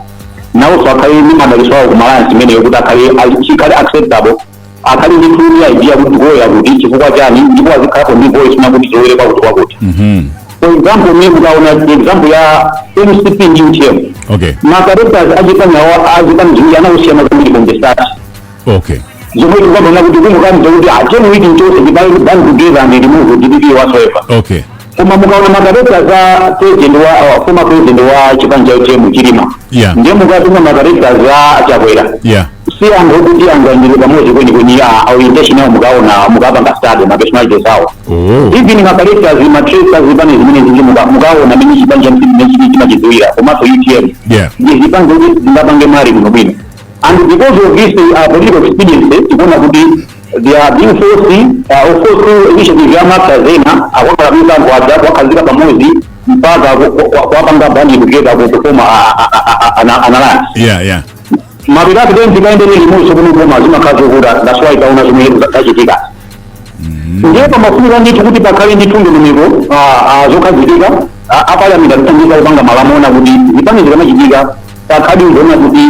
Nawonso akhale ndi madalitso awo ku alliance imeneyo kuti akhale chikhale acceptable, akhale ndi clear idea kuti tikuloya kuti chifukwa chani, ndipo azikhalapo ndi voice na kuti tilowere kwakuti kwakuti. For example, me mukaona example ya MCP ndi UTM, ma characters achipanyawo azipani ziwiri anawosiyana kwambiri from the start, zomwe tikukambana kuti kumukaniza kuti acheni wiki nchonse tipange band together and remove DPP whatsoever. Koma mukaona ma characters a president wa former president wa chipani cha UTM, Chilima, ndiye mukatuma ma characters a Chakwera, si anthu okuti angayendere pamodzi kwenikweni. A orientation yawo mukaona, mukapanga study ma personalities awo, even ma characters, ma traits azipani zimene zili, mukaona mene chipani cha MCP chimachidziwira komanso UTM, ndi zipani zoti zingapange mali bwinobwino. And because of this political expediency, tikuona kuti they are being forced, of course through initiative ya masters ena akwakhala anthu aja kuwakhazika pamodzi mpaka kuwapanga band together kufoma an alliance. Mapita ake then tikaendere limodzi kuno koma zimakhala zokuta. That's why taona zomwe zachitika. Ndiye pamafunika ndithu kuti pakhale ndithu ndondomeko zokhazikika. Aparliament atithandiza kupanga malamulo kuti zipani zikamachitika pakhale zoona kuti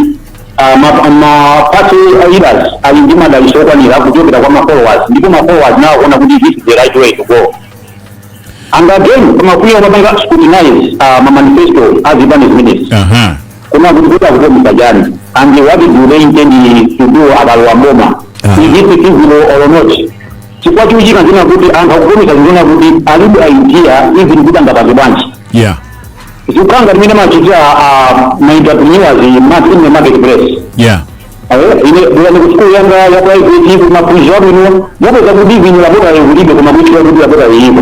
ma party leaders ali ndi madalitso okwanira kuchokera kwa ma followers, ndipo ma followers nawo kuona kuti this is the right way to go. And again, pamafunika kupanga scrutinize ma manifesto azipani zimenezi, kuna kuti akupromiser chani and what do they intend to do akalowa mboma. Is it feasible or not? Chifukwa chikuchitika nzina kuti anthu akupromiser zina kuti alibe idea even kuti angapange bwanji. Zikukhala limene amachitira ma entrepreneurs in the marketplace. Ine bwera ku school yanga ya private, ku maphunziro abwino, mupeza kuti even laboratory kulibe, koma kuchita kuti laboratory ilipo.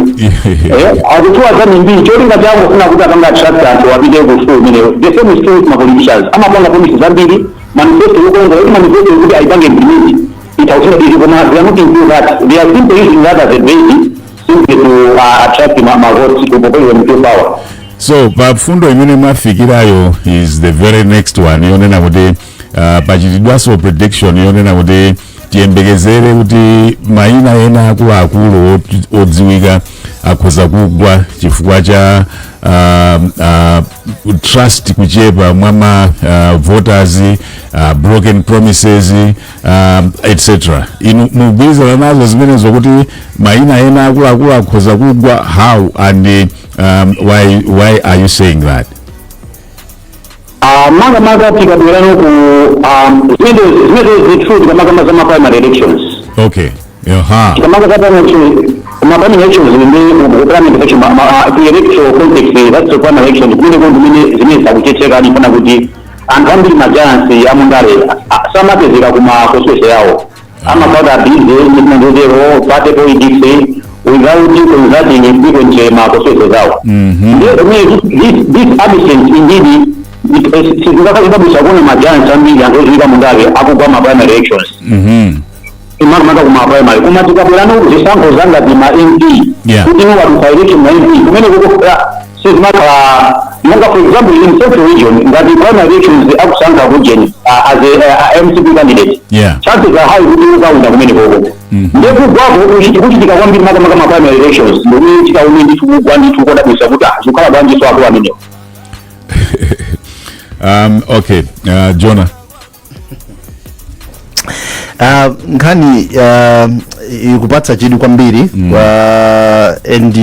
Akudziwa zambiri, cholinga changu kufuna kuti apanga attract anthu apite ku school imeneyo. The same is true with ma politicians, amapanga promises zambiri, manifesto yokongola, kuti manifesto yokuti ayipange implement itausina busy, koma they are not into that. They are simply using that as a base simply to attract ma votes, to propel them to power. So pa fundo imene mwafikirayo is the very next one yonena kuti pachitidwanso prediction yonena kuti tiyembekezere kuti mayina ena akuluakulu odziwika akhoza kugwa chifukwa cha trust kuchepa mwa ma voters, broken promises, etc. Inu mugwirizana nazo zimenezo kuti mayina ena akuluakulu akhoza kugwa? How and why are you saying that? Makamaka tikabwerano ku zimene zithu, tikamakamba za ma primary elections, tikamaka za primary elections, ma primary elections ndi ku primary election, ku electoral context, that's the primary election, kumene ko zimene zimene zakuchetheka alifuna kuti anthu ambiri, ma giants amundale, samapezeka kuma constituency yawo, amakhala busy ndi zotero, party politics, without consulting frequently ma constituency zawo. Ndiye zimene this absence indeed sizingakazidabwisa kuona ma giants ambiri, anthu odziwika mundale, akugwa ma primary elections, imakamaka kuma primary. Koma tikabwerano zisankho zangati ma MP, kuti ino wadutsa election ma MP, kumene kuko sizimakhala monga, for example, in Central Region, ngati primary elections akusankha kujeni as a MCP candidate, chances are high kuti ukaunda kumene koko. Ndiye kugwako kuchitika kwambiri makamaka ma primary elections, ndikuti tikaone ndithu kugwa ndithu kodabwisa kuti zikukhala bwanji so akulu amenewo. Okay, Jonah. Nkhani ikupatsa chidwi kwambiri and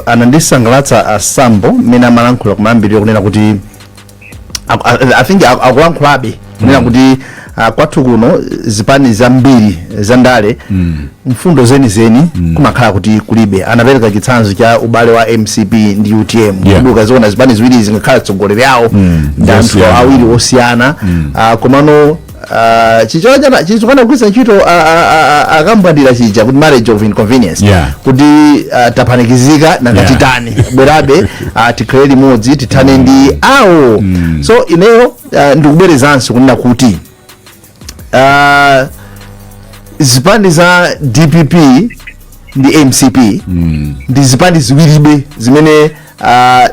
anandisangalatsa asambo mmene amalankhula kumayambiriro kunena kuti I think akulankhulabe kunena kuti kwathu kuno zipani zambiri zandale mfundo zenizeni kumakhala kuti kulibe. Anapereka chitsanzo cha ubale wa MCP ndi UTM, kuti ukaziona zipani ziwiri zingakhala tsogoleri awo ndi anthu Osiyana. awiri osiyana, komano chicho chizokana kugwiritsa ntchito akambwandira chija kuti marriage of inconvenience, kuti tapanikizika, nangatitani, bwerabe tikhale limodzi tithane ndi awo. So ineyo ndikubwerezanso kunena kuti zipani za DPP ndi MCP ndi zipani ziwiribe zimene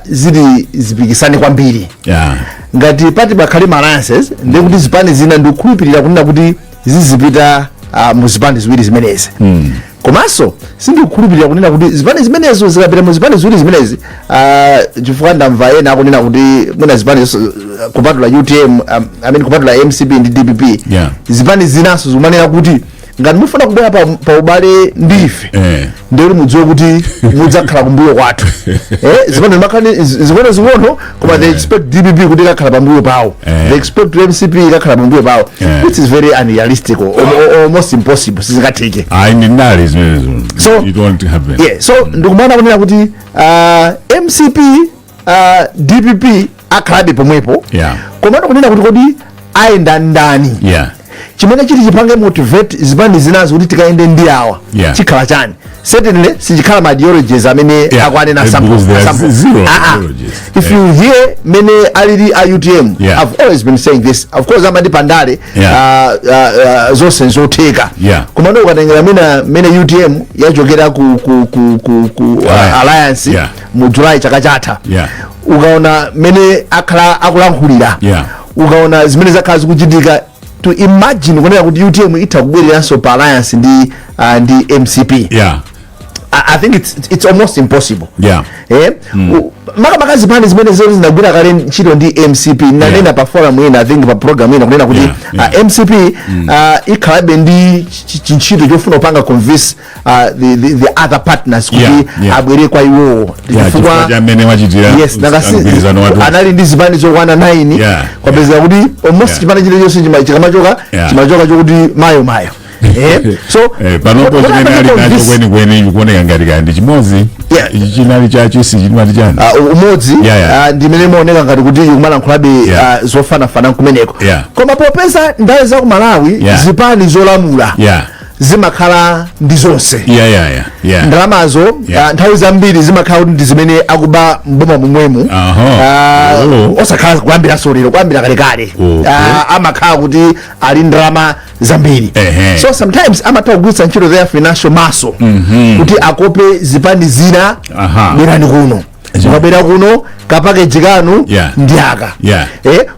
zili zipikisane kwambiri. Ngati pati pakhale ma alliances, ndiye kuti zipani zina ndikukhulupirira kunena kuti zizipita mu zipani ziwiri zimenezi. Komanso sindikukhulupirira kunena kuti zipani zimenezo zikapita mu zipani ziwiri zimenezi, chifukwa ndamva ena akunena kuti mwina zipani kupatula UTM, I mean, kupatula MCP ndi DPP, zipani zinanso zikumanena kuti ngati mufuna kubwera pa ubale ndi ife, ndikuti mudziwe kuti mudzakhala kumbuyo kwathu. Zipani zimakhala zing'ono zing'ono, koma they expect DPP kuti ikakhala pambuyo pawo. They expect MCP ikakhala pambuyo pawo, which is very unrealistic or almost impossible, sizingatheke. Ayi, ndi ndale zimenezo. It won't happen. Yeah, so ndikumaona kunena kuti MCP, DPP akhalabe pomwepo. Komano kunena kuti kodi ayenda ndani, chimene chiti chipange motivate zipani zinazo kuti tikayende ndi awa, chikhala chani? Certainly sichikhala ma ideologies amene akwanena. Because there are zero ideologies. If you hear mene alili a UTM, I've always been saying this, of course amati pandale zonse nzotheka. Komano ukatengera mene UTM yachokera ku Alliance. Alliance mu July chaka chatha, ukaona mene akhala akulankhulira, ukaona zimene zakhala zikuchitika, to imagine kunena kuti UTM itha kubwereranso pa alliance ndi MCP, I think it's almost impossible. Makamaka zipani zimene zoti zinagwira kale ntchito ndi MCP. Nanena pa forum ina, I think pa program ina, kunena kuti MCP ikhalabe ndi chintchito chofuna kupanga convince the other partners kuti abwere kwa iwowo. Chifukwa cha mmene wachitira Yes, mgwirizano watu. Anali ndi zipani zokwana 9. Kwapezeka kuti almost chipani chilichonse chikamachoka, chimachoka chokuti mayo mayo. So panopo chimene ali nacho kwenikweni chikuoneka ngati kaya ndi chimodzi. Ichi chinali cha chisi chimati chani? Umodzi. Ndimene imaoneka ngati kuti ikumalankhulabe zofanafana kumeneko. Koma popeza ndale za ku Malawi, zipani zolamula zimakhala ndi zonse, ndalamazo nthawi zambiri zimakhala kuti ndi zimene akuba mboma momwemo. Osakhala kuyambiranso lero, kuyambira kalekale. Amakhala kuti ali ndalama zambiri. So sometimes amatha kugwiritsa ntchito their financial muscle kuti akope zipani zina: "Bwerani kuno, mukabwera kuno ka package kanu ndi aka."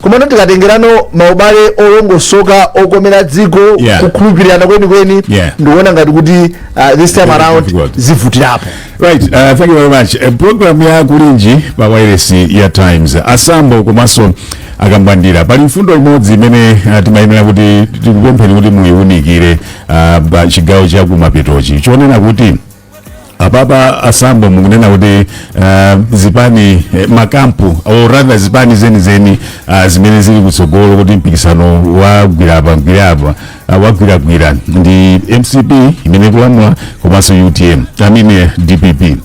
Komano tikatengerano maubale olongosoka, okomera dziko, kukhulupirirana kwenikweni, ndikuona ngati kuti this time Very around difficult. zivutirapo. Right, thank you very much. Program ya Kulinji pa wireless ya Times. Asambo komanso Akambwandira, pali mfundo imodzi imene timayenera kuti tikupempheni kuti muyiwunikire pa chigawo cha kumapetochi, chonena kuti apapa Asambo mukunena kuti zipani, makampu, or rather zipani zenizeni zimene zili kutsogolo kuti mpikisano wagwirapa mgwirapa, wagwiragwira ndi MCP imene ikulamula komanso UTM, I mean, DPP.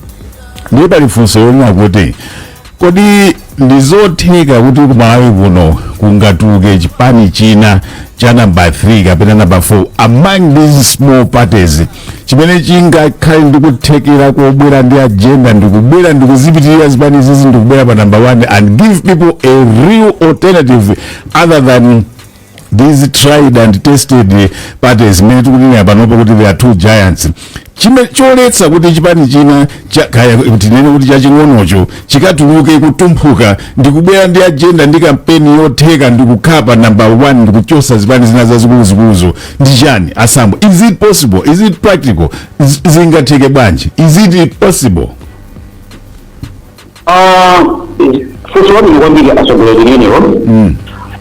Ndiye pali funso yonena kuti kodi ndizotheka kuti kumalawi kuno kungatuluke chipani china cha number 3 kapena number 4 among these small parties, chimene chingakhale ndi kuthekera kobwera ndi agenda, ndikubwera ndikuzipitirira zipani izizi, ndikubwera pa number 1 and give people a real alternative other than these tried and tested parties mene tikunena panopo kuti there are two giants? Chime choletsa kuti chipani china kaya tinene kuti chaching'onocho chikatuluke kutumphuka ndikubwera ndi agenda ndi kampeni yotheka ndikukhala pa number 1 ndikuchosa zipani zina zazikuluzikuluzo ndi chani? Asambo, is it possible? Is it practical? Zingatheke bwanji? Is it possible? Funso labwino kwambiri, atsogoleri limenelo.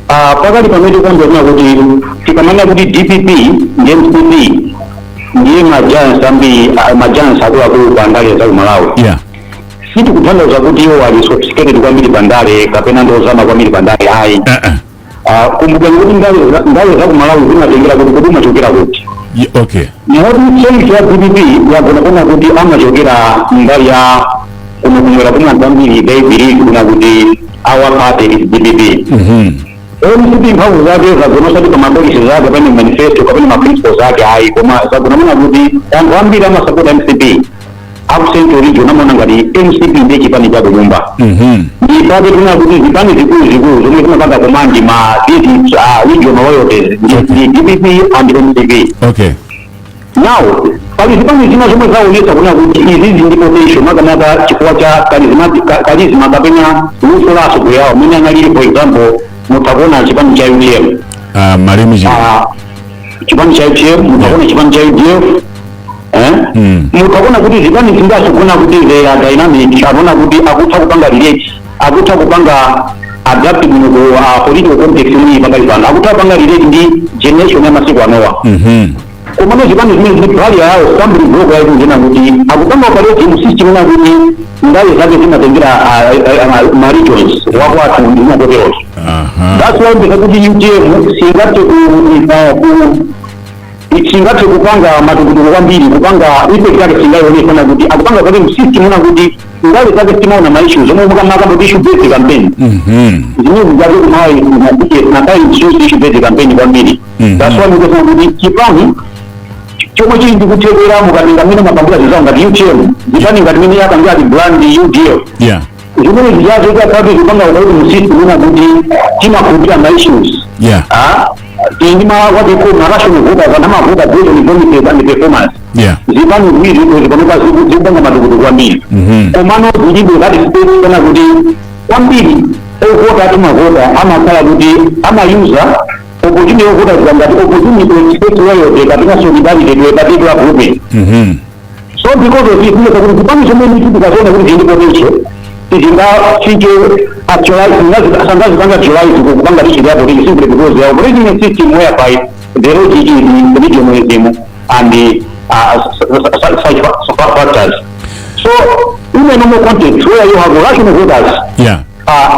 Pakali pamene tikuyambira kuti tikamanena kuti DPP ndi MCP ndiye ma giants ambiri, ma giants akuluakulu pa ndale za ku Malawi, sitikutanthauza kuti iwo ali sophisticated kwambiri pa ndale kapena ndozama kwambiri pa ndale, ayi. Kumbukirani kuti ndale za ku Malawi zimatengera kuti umachokera kuti. Moti strength ya DPP yagona kuona kuti amachokera mbali ya kuno kumwera, kumwe anthu ambiri they believe kuna kuti our party is DPP. MCP mphamvu zake zagona osati pa ma policy zake kapena manifesto kapena ma principles zake, ayi, koma zagona mona kuti anthu ambiri amasapota MCP aku Central Region, amaona ngati MCP ndiye chipani cha kunyumba. Ndipake tuna kuti zipani zikulu zikulu zomwe zimapanga command ma these regional royalties ndi DPP and MCP. Now pali zipani zina zomwe zaonetsa kuna kuti izizi ndi potential, makamaka chifukwa cha charisma kapena luso la atsogoleri awo mmene analili. For example, mutakuona chipani cha UTM, Malemu chipani cha UTM, mutakuona chipani cha UDF, Eh? Mutakuona kuti zipani zingaso kuona kuti they are dynamic, akuona kuti akutha kupanga relate, akutha kupanga adapt bwino ku political context imene pakali pano, akutha kupanga relate ndi generation ya masiku anowa. Komano zipani zimene zili barrier yawo, stumbling block yawo kunena kuti akupanga operate mu system ina kuti ndale zake zimatengera ma regions wakwathu ndi makoterozo. That's why ndikakuti UTM singathe kupanga matukutuku kwambiri, kupanga effect yake singayionekana kuti akupanga kuti mu system una kuti ndale zake timaona ma issues omwe mukamaka kuti issue based campaign zimene zake kumayi nakai issue based campaign kwambiri. That's why ndikuona kuti chipani chomwe chili ndikuthekera mukatenga mmene mapangira zizawo ngati UTM, zipani ngati mmene yapangira ti brand UDF, zimene zijazo ikakhabe kupanga kuti mu system una kuti timakhulupirira ma issues. Ah, tindi ma what they call ma rational voters, anthu amavota based on promises and performance. Zipani ziwiri zipanopa zikupanga matukutuku kwambiri, komano zilibe that space kana kuti kwambiri ovota atimavota amakhala kuti amayuza opportunity yovota zikangati opportunity to express loyalty kapena solidarity to a particular grouping. So because of this, ndineza kuti zipani zomwe tikazoona kuti zili potential sizingafike actualize, sangazipanga actualize kupanga digital politics simply because they are operating a system whereby the logic is in regionalism and the such factors. So in a normal context where you have rational voters,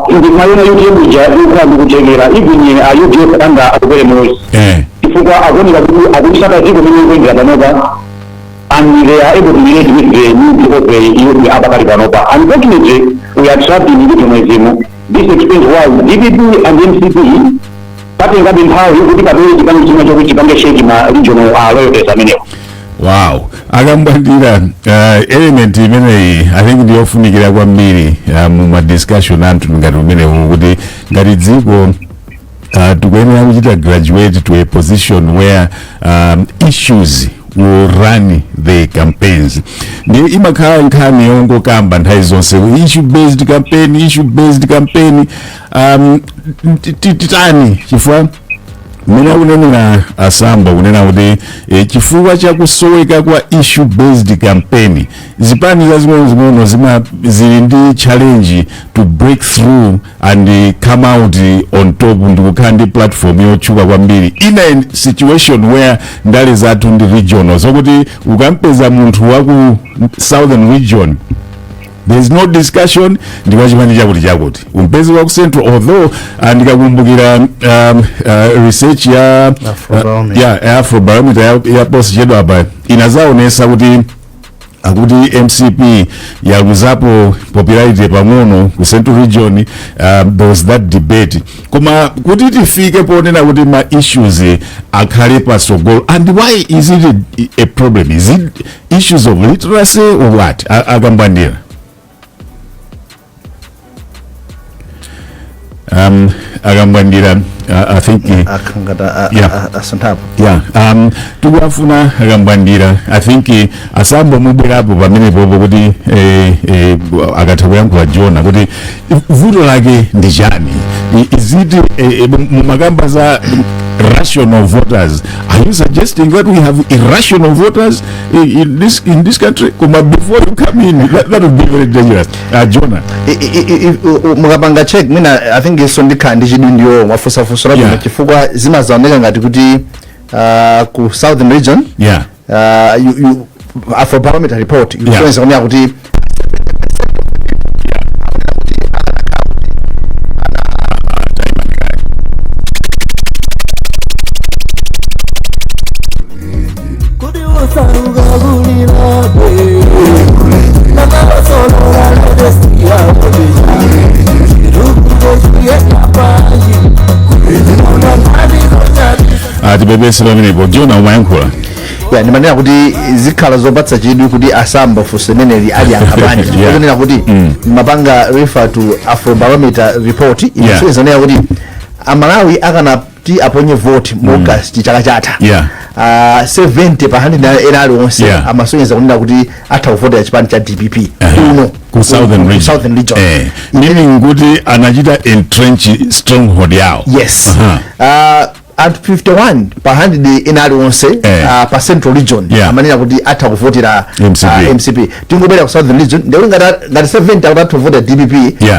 ndimayona UTM ija ikhala ndikuchekera, even UDF under Atupele Muluzi, chifukwa akuoneka kuti akutisata dziko limene ikuyendera panopa and they are able to relate with the new people of the youth abakali panopa. Unfortunately, we are trapped in regionalism. This explains why DPP and MCP patengabe nthawi kuti kapere chipani chimwe chokuti chipange shake ma regional loyalties amenewo. Wow, Akambwandira, element imeneyi I think ndiyofunikira kwambiri mu ma discussion anthu ngati umenewu, kuti ngati dziko tikuyenera kuchita graduate to a position where issues will run the campaigns. Ndi imakhala nkhani yongokamba nthawi zonse issue based campaign, issue based campaign. Titani? Chifukwa mmene akunenera Asamba kunena kuti chifukwa chakusoweka kwa issue based campaign, zipani zazing'ono zing'ono zima zili ndi challenge to break through and come out on top ndikukhala ndi platform yotchuka kwambiri in a situation where ndale zathu ndi regional, zokuti ukampeza munthu waku southern region, there is no discussion, ndi chipani chakuti chakuti. Umpezi wa ku central, although ndikakumbukira research ya Afrobarometer. Ya Afrobarometer ya posachedwa apa inazaonesa kuti akuti MCP yaluzapo popularity pang'ono ku central region. There was that debate, koma kuti tifike ponena kuti ma issues akhale pasogolo, and why is it a problem? Is it issues of literacy or what? Akambwandira, Akambwandira, I think Akhangata asanthapo. Yeah, tikuwafuna Akambwandira. I think Asambo mubwerapo pamenepopo kuti akatha kuyankhula Jona kuti vuto lake ndi chani. Is it mumakamba za rational voters, are you suggesting that we have irrational voters in this country? Koma before you come in, that would be very dangerous. Jona. Mukapanga check mwina, I think iso ndikhala ndi chidwi ndiyo mwafusafusa labwino, chifukwa zimazaoneka ngati kuti ku southern region Afrobarometer report ikusonyeza kunena kuti Kuti usaukakulirabe namasolora ledesiyakochirukukochiyekapaji. Tibebese pamenepo. Jona, umayankhula. Ya, ndimanena kuti zikhala zopatsa chidwi kuti Asamba funso limeneli ali ankhabwanji, kunena kuti mapanga refer to Afrobarometer report ikusonyeza nena kuti Amalawi akanati aponye vote mu August chaka chatha, 70 pa 100 ena aliwonse amasonyeza kunena kuti atha kuvotera chipani cha DPP kuno ku southern ku region. Southern region. Meaning kuti anachita entrench stronghold yawo. Yes. Aha. Anthu 51 pa 100 ena aliwonse pa Central Region amanena kuti atha kuvotera MCP. MCP. Tingobwera ku Southern Region, ndikuti ngati 70 akuti atha kuvotera DPP,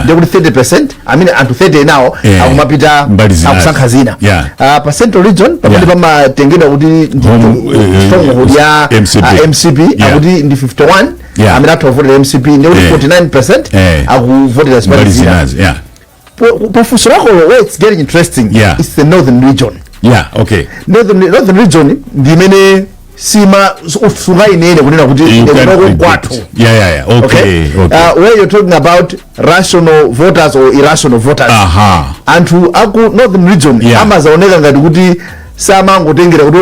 ndikuti 30%, I mean anthu 30 enawo akumapita Mbali zinazo. akusankha zina. Pa Central Region pamene pamatengedwa kuti ndi stronghold ya MCP. MCP, akuti ndi 51 amene atha kuvotera MCP, ndikuti 49% akuvotera zipani Mbali zina. zinazi, yeah. Pafunso lakolo, where it's getting interesting, it's the Northern Region. Northern Region ndi imene sima sungainene kunena kuti You ine can't kunoko predict. kwathu. Yeah. Okay. Where you're talking about rational voters or irrational voters, anthu aku Northern Region amazaoneka ngati kuti samangotengera kuti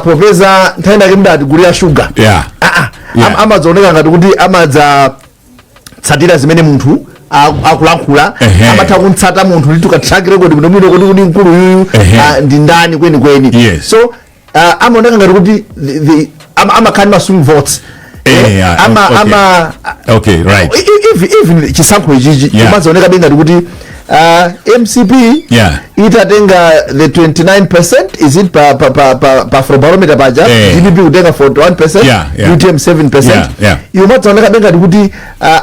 popeza nthawi inake mudatigulira shuga. Ah, ah. Amazaoneka ngati kuti amadzatsatira zimene munthu akulankhula. Amatha kumtsata munthu ndi tuka track record bwinobwino kuti mkulu yuyu ndi ndani kwenikweni. So amaoneka ngati kuti amakhala ndi ma swing votes. Ama even chisankho ichichi chimazaoneka ngati kuti MCP itatenga the 29%, is it, pa Afrobarometer paja, DPP kutenga 41%, UTM 7%, imadzaoneka ngati kuti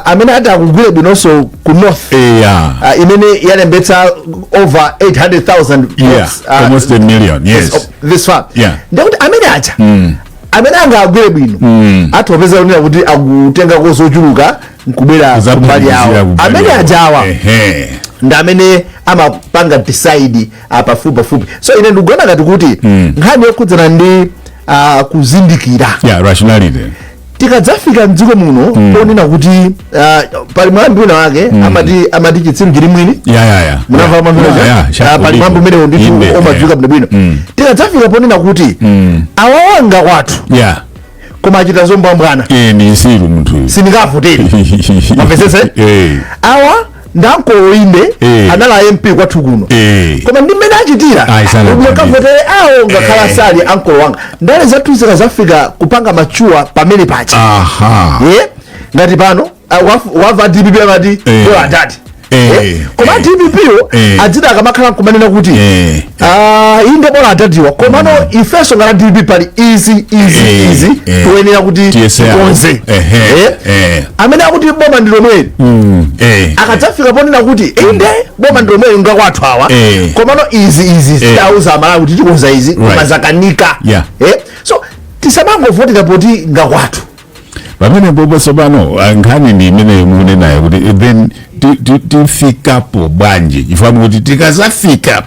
amene ati akugwire bwinonso ku north, imene yalembetsa over 800,000 votes, Almost a million, yes. this far, ndikuti amene aja amene angagwire bwino athu apeza kunena kuti akutengako zochuluka nkubwera kumbali yawo. Amene ajawa ndi amene amapanga decide pafupi pafupi. So ine ndikuona ngati kuti nkhani yokhudzana ndi kuzindikira, Yeah, rationality. Tikadzafika mdziko muno ponena kuti pali mwambi wina wake amati chitsiru chili mwini. Munamva mwambi umenewu? Yeah. Pali mwambi umenewu ndithu umadziwika bwinobwino. Tikadzafika ponena kuti awawanga kwathu koma achita zombwambwana, Ndi chitsiru munthu uyu. Sindingavotere. Mwamvetsetse? Eh. Awa ndankoinde anali a MP kwathu kuno, koma ndi mmene achitira, Ayi, sana mukavotere awo ngakhala sali ankolo wanga. Ndale zathu zikazafika kupanga machuwa pamene pacha, ye ngati pano wamva DPP amati bola adati. Koma DPP yo adzida akamakhala nkumanena kuti inde bola adatiwa, komano ifenso ngati DPP pali izi, izi, izi toyenera kuti TSR. tikonze. Amene akuti boma ndi lomweli, akadzafika ponena kuti inde boma ndi lomweli ngakwathu awa, komano izi, izi tidauza Amalawi kuti tikonza izi, koma zakanika. So tisamangovotera poti ngakwathu. Pamene popo tsopano nkhani ndi imene mukunenayo kuti then tifikapo bwanji, chifukwa kuti tikazafika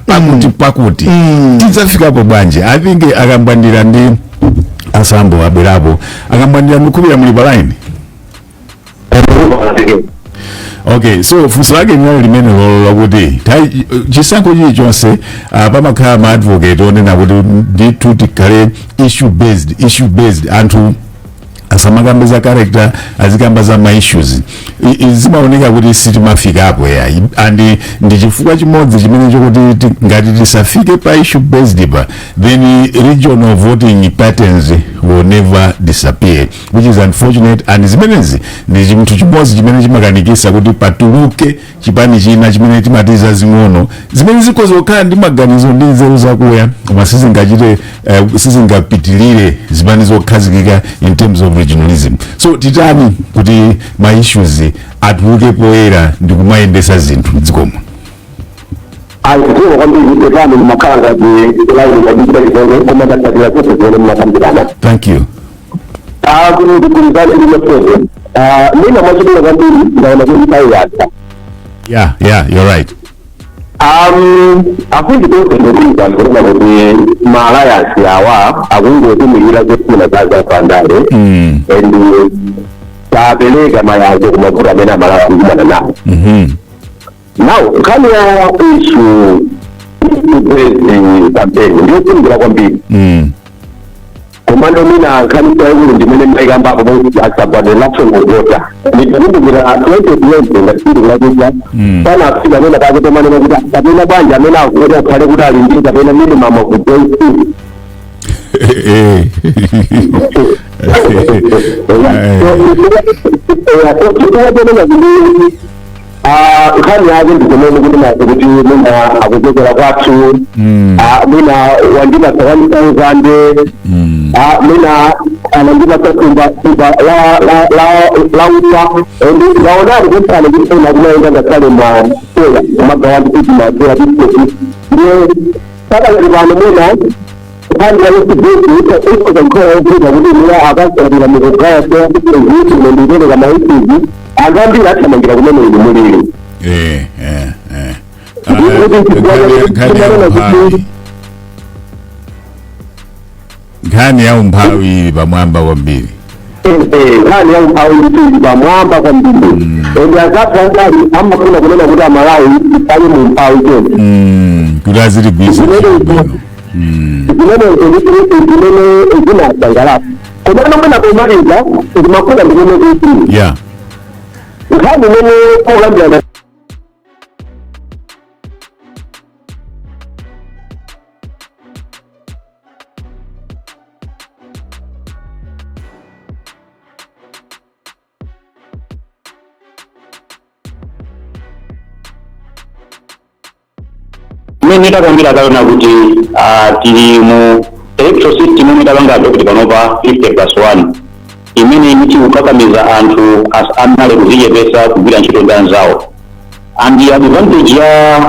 pakuti tidzafikapo bwanji? I think akambwandira ndi asambo abwerapo. Akambwandira, ndikukhulupirira muli pa line. Okay, so funso lake linali limene lolo lakuti chisankho chilichonse pamakhala ma advocate onena kuti ndithu tikhale issue based, issue based, anthu asamakambe za character, azikamba za ma issues. Zimaoneka kuti sitimafikapo ya, and ndi chifukwa chimodzi chimene chokuti ngati tisafike pa issue based pa, then regional voting patterns will never disappear, which is unfortunate. And zimenezi ndi chinthu chimodzi chimene chimakanikisa kuti patuluke chipani china chimene timati zazing'ono, zimene zikhoza kukhala ndi maganizo ndi nzeru zakuya, koma sizingachite sizingapitilire zipani zokhazikika in terms of regionalism. So titani kuti ma issues atuluke poyera ndi kumayendesa zinthu mdzikomo? Ayi, kudziwa kwambiri, pepani, ndimakhala ngati line yadikira chipongwe, koma ndatsatira zonse zimene mmakambirana. Thank you. Kuti ndigwirizane ndi masozo mwina mwachidula kwambiri, ndaona kuti nthawi yatha. Yeah, you're right. Akundi konse ndikuiza kunena kuti ma alliance awa akungotumikira zofuna za zapandale and sapereka mayankho kumavuto amene Amalawi akukumana nawo. Now nkhani ya issue based campaign ndiyofunikira kwambiri, komando mina nkhani yaikulu ndimene maikambapo pakuti asabwade national voter. Ndikukumbukira 2020, ngati pana afika amene pake pomanena kuti kapena bwanji amene akuti akhale kuti ali ndi kapena minimum of 20. Chikuwatenena kuti Nkhani yake ndikumene kuti nazo kuti mwina akuchokera kwathu, mwina wandipatsa 1000, mwina anandipatsa thumba la ufa. Ndaonani kuti ane kuti ena kumayenda ngakhale masoya kumagawa kuti masoya biscuit. Ndiye pakali pano mwina nkhani ya Facebook ikoza nkhola yokuita kuti mwina akasabira mukugawa soya biscuit, ndipereka maisizi, anthu ambiri athamangira kumene inu mulili. Nkhani ya umphawi, nkhani ya umphawi ili pamwamba kwambiri. Nkhani ya umphawi ili pamwamba kwambiri, and azathu andali amafuna kunena kuti Amalawi ali mu umphawi chonse. Kuti azitigwisa ntchito bwino. Zimenezo ndi zimene zinasangalatsa. Komano mwina pomaliza ndimafuna ndikone kuti nkhani imene okambirana Imene takambira kayona kuti tili mu electoral system imene tapanga adopt panopa, 50 plus 1, imene imiti kukakamiza anthu amale kuzichepesa kugwira ntchito ndi anzawo. And the advantage ya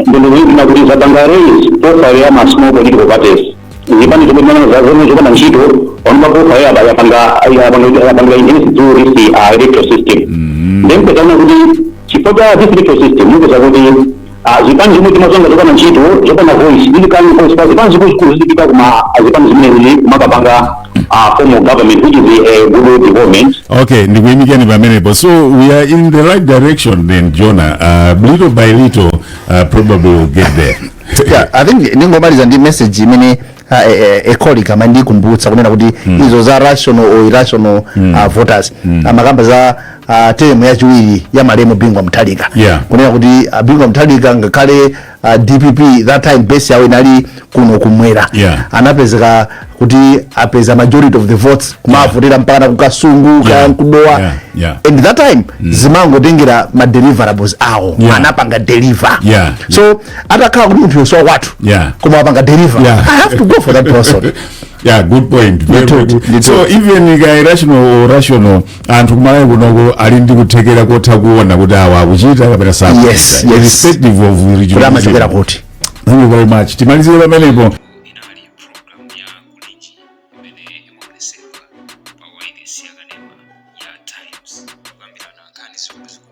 ndondomeko ina kuti zapanga raise profile ya ma small political parties, zipani zomwe zopanda ntchito panopa profile yapanga enhance through this electoral system. Then pezana kuti chifukwa cha this electoral system mupeza kuti zipani zomwe timazonga zopanda ntchito, zopanda voice, ili kani voice pa zipani zikuluzikulu zizipita kuma zipani zimene zili kumakapanga form of government, which is a good development. Okay, ndikuyimikeni pamenepo. So we are in the right direction then, Jonah. Little by little, probably we'll get there. Yeah, I think ndingomaliza ndi message imene a colleague amandikumbutsa kunena kuti izo za rational or irrational voters, amakamba za term yachiwiri ya malemu Bingu wa Mutharika, kunena kuti Bingu wa Mutharika, ngakhale DPP that time base yawo inali kuno kumwera, anapezeka kuti apeza majority of the votes, kumavotera mpaka ku Kasungu, kuDowa, and that time zimangotengera ma deliverables awo, anapanga deliver. So atakhala kuti munthu yosowa kwathu, koma apanga deliver, I have to go for that person. Yeah, good point. Very, very good. So even ka irrational or rational, anthu kumalawi kunoko ali ndi kuthekera kotha kuona kuti awa akuchita kapena sakuchita, irrespective of kuti regionalism. Amachokera kuti. Thank you very much. Timalizire pamenepo. Inali program ya Kulinji imene imaonesedwa pa wireless yakanema ya Times, kukambirana nkhani zikuluzikulu.